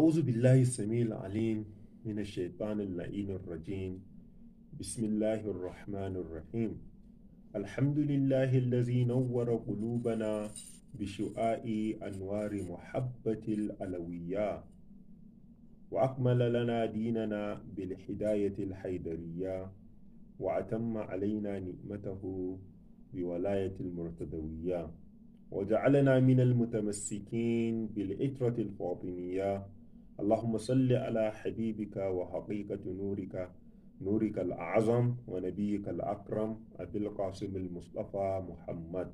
أعوذ بالله السميع العليم من الشيطان اللعين الرجيم. بسم الله الرحمن الرحيم. الحمد لله الذي نور قلوبنا بشعاع أنوار محبة الألوية، وأكمل لنا ديننا بالهداية الحيدرية، وأتم علينا نعمته بولاية المرتدوية، وجعلنا من المتمسكين بالعترة الفاطمية. اللهم صل على حبيبك وحقيقة نورك، نورك الأعظم، ونبيك الأكرم أبي القاسم المصطفى محمد،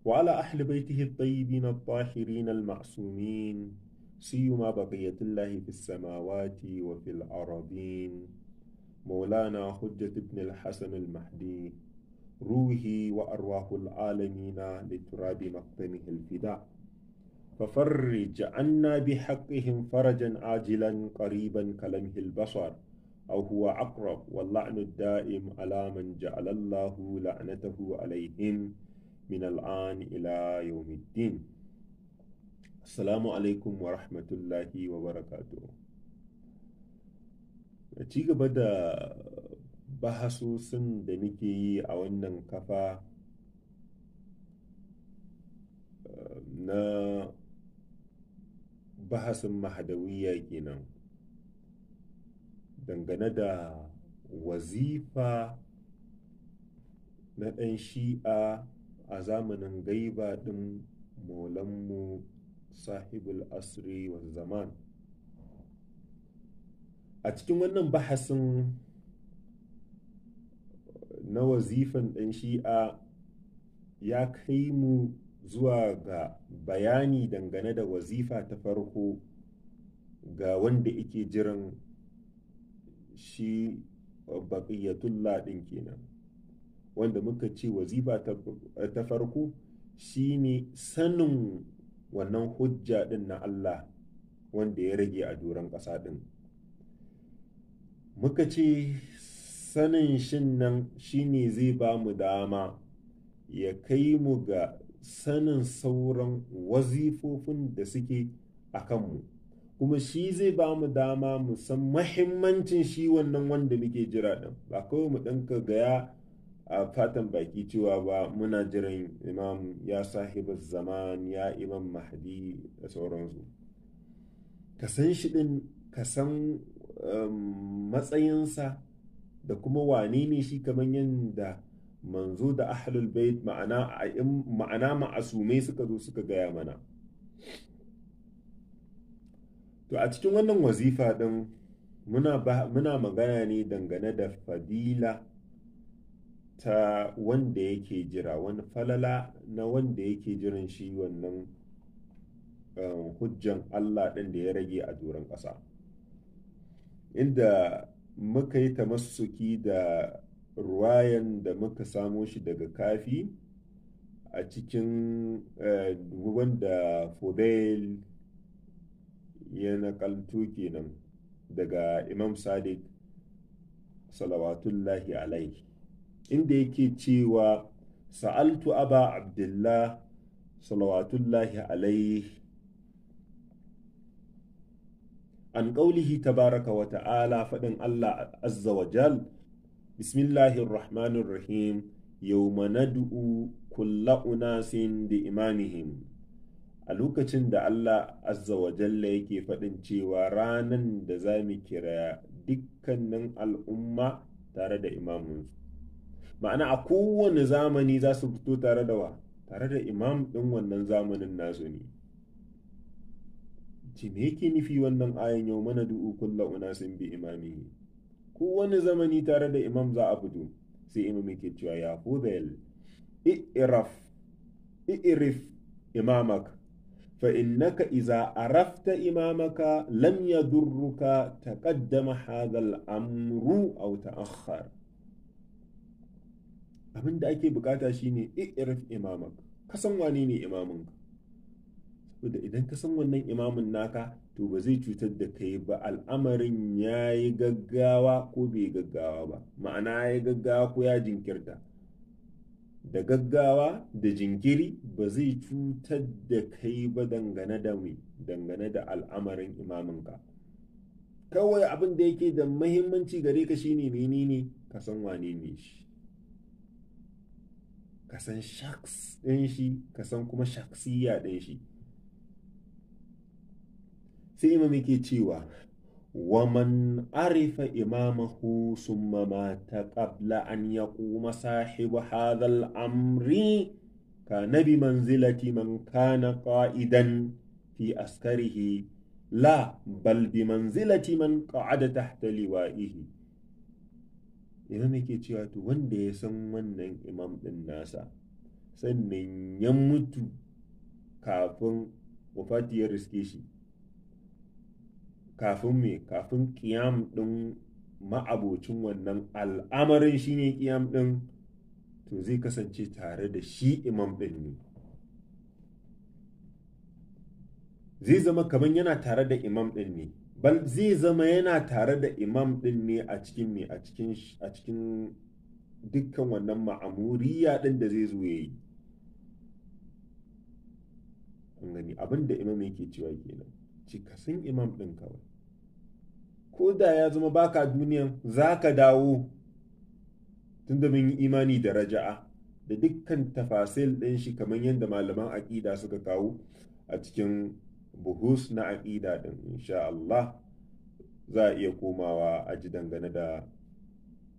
وعلى أهل بيته الطيبين الطاهرين المعصومين، سيما بقية الله في السماوات وفي الأراضين، مولانا حجة ابن الحسن المهدي، روحي وأرواح العالمين لتراب مقدمه الفداء، ففرج عنا بحقهم فرجا عاجلا قريبا كلمه البصر أو هو أقرب، واللعن الدائم على من جعل الله لعنته عليهم من الآن إلى يوم الدين. السلام عليكم ورحمة الله وبركاته. Ci gaba da bahasosin da muke yi a wannan kafa na bahasin mahadawiyya kenan, dangane da wazifa na ɗan shi'a a zamanin gaiba ɗin maulanmu sahibul asri wa zaman. A cikin wannan bahasin na wazifan ɗan shi'a ya kai mu zuwa ga bayani dangane da wazifa ta farko ga wanda yake jiran shi baqiyatullah ɗin kenan, wanda muka ce wazifa ta farko shine sanin wannan hujja ɗin na Allah wanda ya rage a doron ƙasa ɗin. Muka ce sanin shin nan shine zai ba mu dama ya kai mu ga sanin sauran wazifofin da suke a kanmu, kuma shi zai ba mu dama mu san mahimmancin shi wannan wanda muke jira ɗin. Ba kawai mu ɗanka gaya a fatan baki cewa ba muna jiran imam ya sahibar zaman, ya imam mahdi da sauransu. Ka san shi ɗin, ka san matsayinsa da kuma wane ne shi, kamar yadda manzo da ahlul bait ma'ana ma'asumai suka zo suka gaya mana. To a cikin wannan wazifa din muna magana ne dangane da fadila ta wanda yake jira, wani falala na wanda yake jiran shi wannan hujjan Allah ɗin da ya rage a doron ƙasa, inda muka yi tamassuki da ruwayan da muka samo shi daga kafi a cikin wanda Fudail ya nakalto kenan daga Imam Sadiq salawatullahi alaihi, inda yake cewa sa'altu aba abdullah salawatullahi alaihi an qawlihi tabaraka wa ta'ala, faɗin Allah azza wa jal, bismillahir rahmanir rahim, yawma nad'u kulla unasin bi imamihim. A lokacin da Allah azza wa jalla yake faɗin cewa ranan da za mu kira dukkanin al'umma tare da imamunsu, ma'ana a kowane zamani za su fito tare da wa? Tare da imam ɗin wannan zamanin nasu ne. Ce me yake nufi wannan ayan yau mana du'u kulla unasin bi imamihi? Kowane zamani tare da imam za a fito. Sai imam yake cewa ya Fudail, i'rif imamak, fa innaka iza arafta imamaka lam yadurruka taqaddama hadha al-amru aw ta'akhkhar. Abinda ake bukata shine i'rif imamak, ka san wane ne imaminka. Saboda idan ka san wannan imamin naka to ba zai cutar da kai ba, al'amarin ya yi gaggawa ko bai gaggawa ba, ma'ana ya yi gaggawa ko ya jinkirta, Da gaggawa da jinkiri ba zai cutar da kai ba dangane da mai dangane da al'amarin imaminka. Kawai abin da yake da mahimmanci gare ka shine menene? Ka san wane ne shi, ka san shaks ɗin shi, ka san kuma shaksiya ɗin shi. Sai imam yake cewa ومن عرف إمامه ثم مات قبل أن يقوم صاحب هذا الأمر كان بمنزلة من كان قائدا في عسكره، لا بل بمنزلة من قعد تحت لوائه. Imam yake cewa to wanda ya san wannan imam ɗin nasa sannan ya mutu kafin wafati ya riske shi, kafin me, kafin ƙiyam ɗin ma'abocin wannan al'amarin shine ƙiyam ɗin, to zai kasance tare da shi imam ɗin ne. Zai zama kamar yana tare da imam ɗin ne, bal zai zama yana tare da imam ɗin ne a cikin me, a cikin dukkan wannan ma'amuriya ɗin da zai zo yayi. An gani abin da imam yake cewa kenan, ci ka san imam ɗin kawai, ko da ya zama baka duniyan za ka dawo, tunda mun yi imani da raja'a da dukkan tafasil ɗin shi kamar yadda malaman aƙida suka kawo a cikin buhus na aƙida ɗin. Insha Allah za a iya komawa a ji dangane da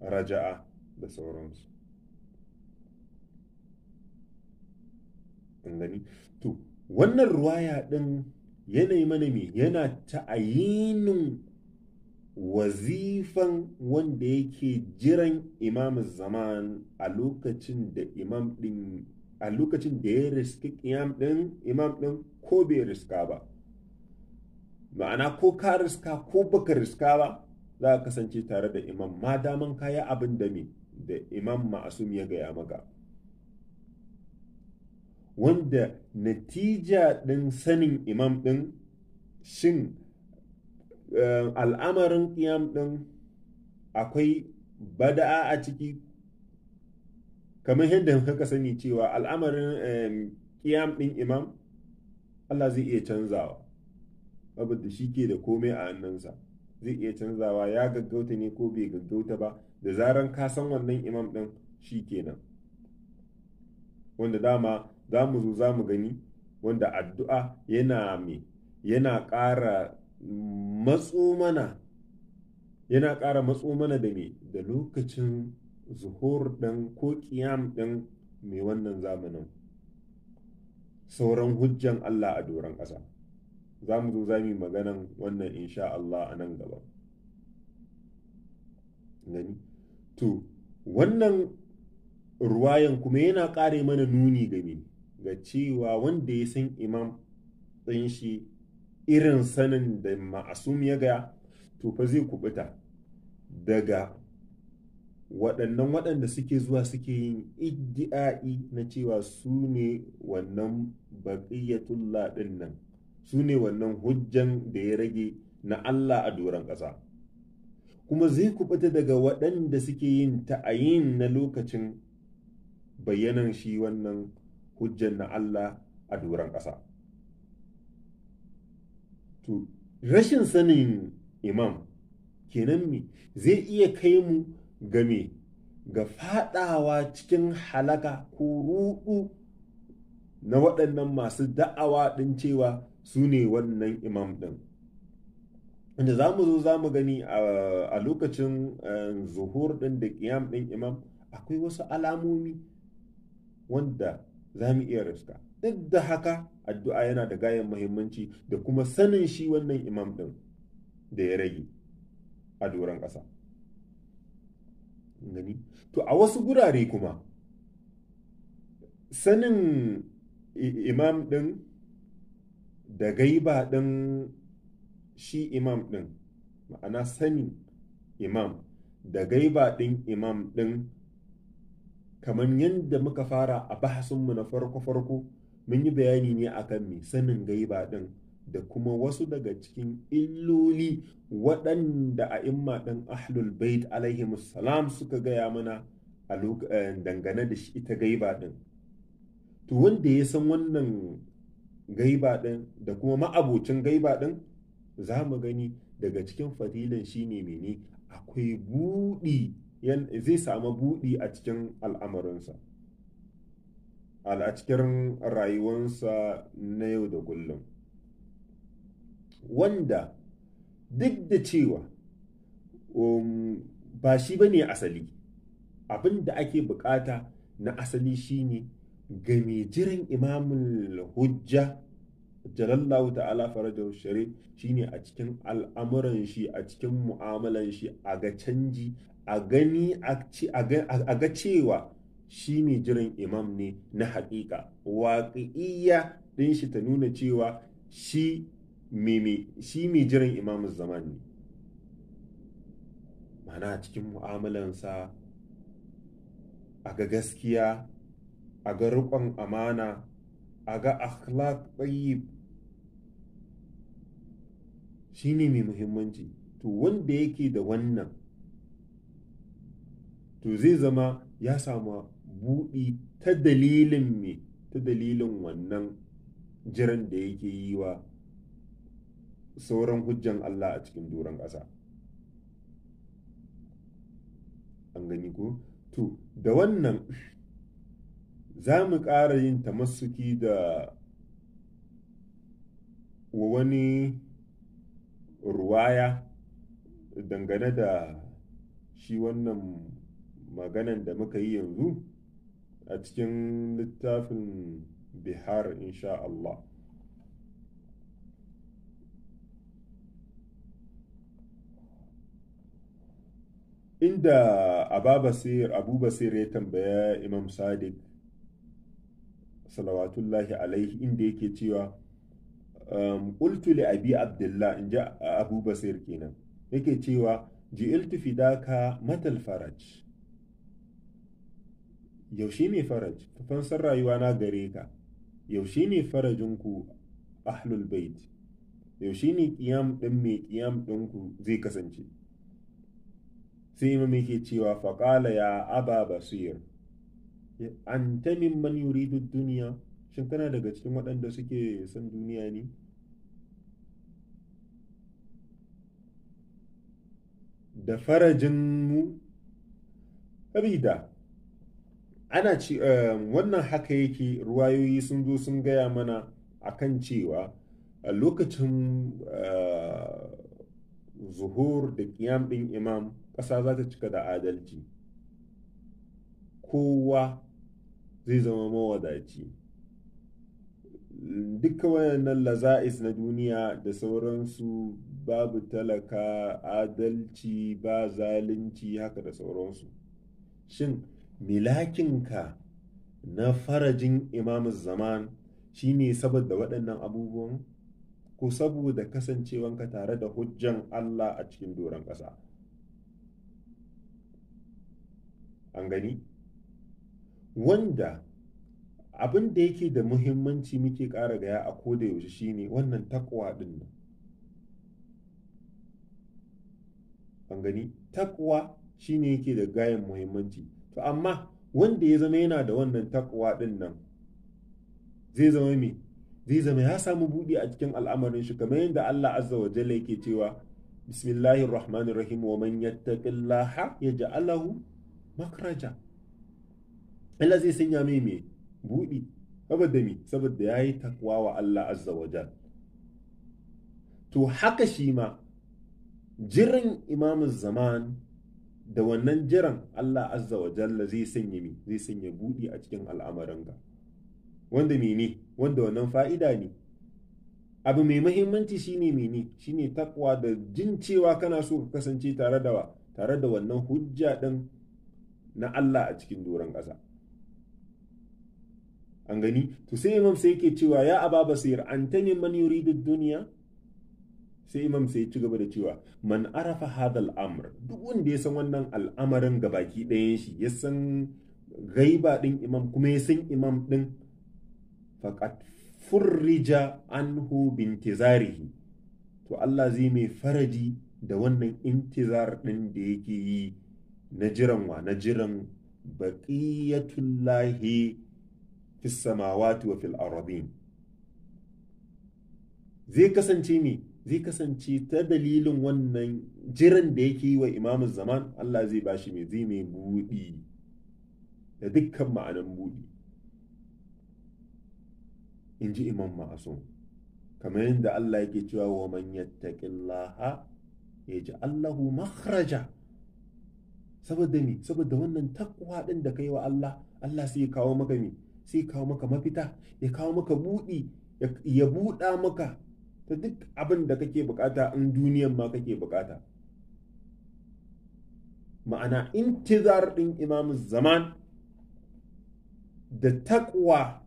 raja'a da sauransu. An gani? To wannan ruwaya ɗin yanayi mana me, yana ta'ayinin wazifan wanda yake jiran imam zaman a lokacin da imam din, a lokacin da ya riski ƙiyam ɗin imam ɗin ko bai riska ba. Ma'ana ko ka riska ko baka riska ba, za ka kasance tare da imam ma daman kaya abin da me da imam ma'asum ya gaya maka. Wanda natija ɗin sanin imam ɗin, shin al'amarin ƙiyam ɗin akwai bada'a a ciki, kamar yadda muka sani cewa al'amarin ƙiyam ɗin imam Allah zai iya canzawa, saboda shi ke da komai a hannunsa, zai iya canzawa, ya gaggauta ne ko bai gaggauta ba, da zaran ka san wannan imam ɗin shi kenan. Wanda dama za mu zo za mu gani, wanda addu'a yana me, yana ƙara matso mana, yana ƙara matso mana da me, da lokacin zuhur ɗin ko ƙiyam ɗin mai wannan zamanin, sauran hujjan Allah a doron ƙasa. Za mu zo za mu yi maganan wannan insha Allah a nan gaba. Gani? To wannan ruwayan kuma yana ƙare mana nuni game ga cewa wanda ya san imam ɗin shi irin sanin da ma'asum ya gaya, to fa zai kubuta daga waɗannan waɗanda suke zuwa suke yin iddi'ai na cewa su ne wannan baƙiyatullah ɗin nan, su ne wannan hujjan da ya rage na Allah a doron ƙasa. Kuma zai kubuta daga waɗanda suke yin ta'ayin na lokacin bayyanan shi wannan hujjan na Allah a doron ƙasa. To rashin sanin imam kenan me zai iya kai mu game ga fadawa cikin halaka ko ruɗu na waɗannan masu da'awa ɗin cewa su ne wannan imam ɗin. Inda za mu zo za mu gani a lokacin zuhur ɗin da ƙiyam ɗin imam akwai wasu alamomi wanda za mu iya riska. Duk da haka addu'a yana da gayan muhimmanci da kuma sanin shi wannan imam ɗin da ya rage a doron ƙasa. Gani? To a wasu gurare kuma sanin imam ɗin da gaiba ɗin shi imam ɗin, ma'ana sanin imam da gaiba ɗin imam ɗin, kamar yadda muka fara a bahasinmu na farko-farko mun yi bayani ne akan mai sanin gaiba ɗin da kuma wasu daga cikin illoli waɗanda a imma ɗin ahlul bait alaihimus salam suka gaya mana a dangane da shi ita gaiba ɗin. To wanda ya san wannan gaiba ɗin da kuma ma'abocin gaiba ɗin, za mu gani daga cikin fadilan shine mene, akwai buɗi, zai samu buɗi a cikin al'amarinsa, a cikin rayuwarsa na yau da kullum. Wanda duk da cewa ba shi ba ne asali, abin da ake bukata na asali shine ga mai jiran Imamul Hujja jalallahu ta'ala farajahu sharif, shine a cikin al'amuran shi, a cikin mu'amalan shi, a ga canji, a gani, a ga cewa shi mai jiran imam ne na haƙiƙa. Waƙi'iyya ɗin shi ta nuna cewa shi mai jiran imamun zaman ne. Mana a cikin mu'amalansa a ga gaskiya, a ga riƙon amana, a ga akhlaq tayyib, shine mai muhimmanci. To wanda yake da wannan, to zai zama ya samu buɗi ta dalilin me, ta dalilin wannan jiran da yake yi wa sauran hujjan Allah a cikin doron ƙasa. An gani ko? To da wannan za mu ƙara yin tamassuki da wani ruwaya dangane da shi wannan maganan da muka yi yanzu a cikin littafin Bihar insha Allah. Inda Abu Basir ya tambaya Imam Sadiq salawatullahi alaihi, inda yake cewa qultu li Abi Abdullah, in ji Abu Basir kenan, yake cewa ji'iltu fidaka matal faraj, yaushe ne faraj, fansar rayuwa na gare ka, yaushe ne farajinku ahlul bait, yaushe ne qiyam din mai qiyam ɗinku zai kasance. Sai imam yake cewa faqala ya Aba Basir, anta mimman yuridu duniya, shin kana daga cikin waɗanda suke son duniya ne? Da farajin mu, sabida ana ci wannan haka yake, ruwayoyi sun zo sun gaya mana akan cewa a lokacin zuhur da ƙiyam ɗin imam, ƙasa za ta cika da adalci, kowa zai zama mawadaci, duka wayannan laza'is na duniya da sauransu, babu talaka, adalci, ba zalunci, haka da sauransu. Shin milakinka na farajin Imam zaman shine saboda waɗannan abubuwan, ko saboda kasancewanka tare da hujjan Allah a cikin doron ƙasa? An gani? Wanda abin da yake da muhimmanci muke ƙara gaya a koda yaushe shine wannan takwa ɗin nan. An gani? Takwa shine yake da gayan muhimmanci. To amma wanda ya zama yana da wannan takwa ɗin nan, zai zama me? Zai zama ya samu buɗi a cikin al'amarin shi, kamar yadda Allah azza wa jalla yake cewa bismillahir rahmanir rahim, wa man yattaqillaha yaj'al lahu makhraja. Allah zai sanya mai me? Buɗi. Saboda me? Saboda yayi takwa wa Allah azza wa jalla. To haka shi ma jiran imamu zaman, da wannan jiran Allah azza wa jalla zai sanya me? Zai sanya buɗi a cikin al'amarinka. Wanda mene? Wanda wannan fa'ida ne. Abu mai muhimmanci shine mene? Shine takwa da jin cewa kana so ka kasance tare da wannan hujja din na Allah a cikin doron ƙasa. An gani? To sai imam sai yake cewa ya Aba Basir, anta mimman yuridu dunya? Sai imam sai ci gaba da cewa man arafa hadal amr, duk wanda ya san wannan al'amarin gabaki ɗayan shi, ya san gaiba ɗin imam kuma ya san imam ɗin, faqad furrija anhu bintizarihi, to Allah zai mai faraji da wannan intizar ɗin da yake yi na jiran wa, na jiran Baqiyatullahi fis samawati wa fil ardin. Zai kasance ne, zai kasance ta dalilin wannan jiran da yake yi wa imamu zaman, Allah zai bashi mai zai mai buɗi da dukkan ma'anan buɗi, in ji Imam Ma'asum. Kamar yadda Allah yake cewa wa man yattaqillaha yaj'al lahu makhraja. Saboda me? Saboda wannan takwa din da kai wa Allah, Allah sai ya kawo maka me? Sai ya kawo maka mafita, ya kawo maka buɗi, ya buɗa maka ta duk abin da kake bukata, in duniyan ma kake bukata. Ma'ana intizar din Imam Zaman da takwa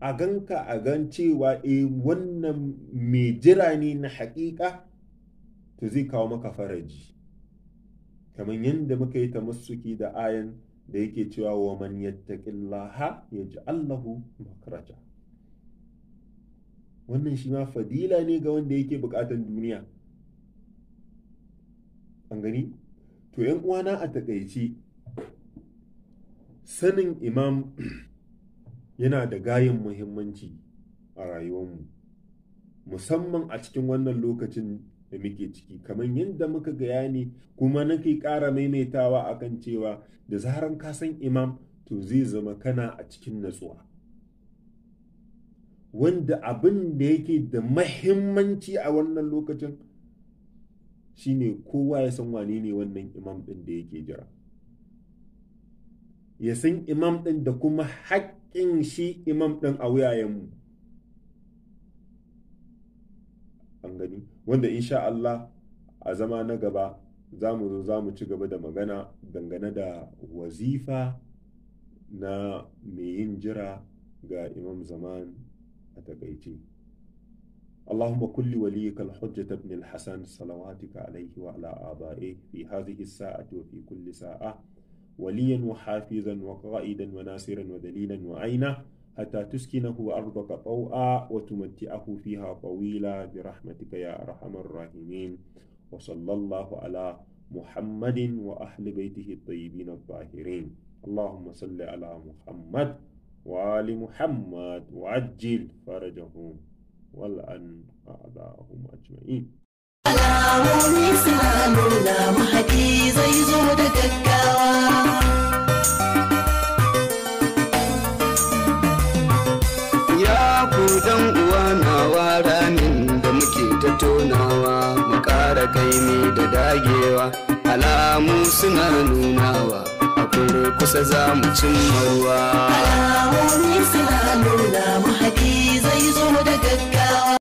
a ganka, a gan cewa e wannan mai jira ne na haƙiƙa, to zai kawo maka faraji. Kamar yadda muka yi tamassuki da ayan da yake cewa wa man yattaqillaha yaj'al lahu makhraja. Wannan shi ma fadila ne ga wanda yake bukatan duniya. An gani? To yan uwana, a takaice sanin imam yana da gayin muhimmanci a rayuwarmu, musamman a cikin wannan lokacin da muke ciki. Kamar yadda muka gaya ne, kuma nake ƙara maimaitawa akan cewa da zaran ka san imam, to zai zama kana a cikin natsuwa. Wanda abin da yake da mahimmanci a wannan lokacin shine kowa ya san wane ne wannan imam ɗin da yake jira, ya san imam ɗin da kuma haƙƙin shi imam ɗin a wuyayenmu. An gani? Wanda insha Allah a zama na gaba za mu zo za mu ci gaba da magana dangane da wazifa na mai yin jira ga Imam Zaman a takaice. اللهم كل وليك الحجة ابن الحسن صلواتك عليه وعلى آبائه في هذه الساعة وفي كل ساعة، وليا وحافظا وقائدا وناصرا ودليلا وعينا، حتى تسكنه أرضك طوعا وتمتعه فيها طويلا برحمتك يا أرحم الراحمين. وصلى الله على محمد وأهل بيته الطيبين الطاهرين. اللهم صل على محمد وآل محمد وعجل فرجهم والأن أعداءهم أجمعين. Alamomi suna nuna Mahadi zai zo da gaggawa. Ya ku dan uwa nawa, ramin da muke ta tonawa, mu ƙara kaimi da dagewa, alamu suna nunawa a kurkusa za mu cimma ruwa.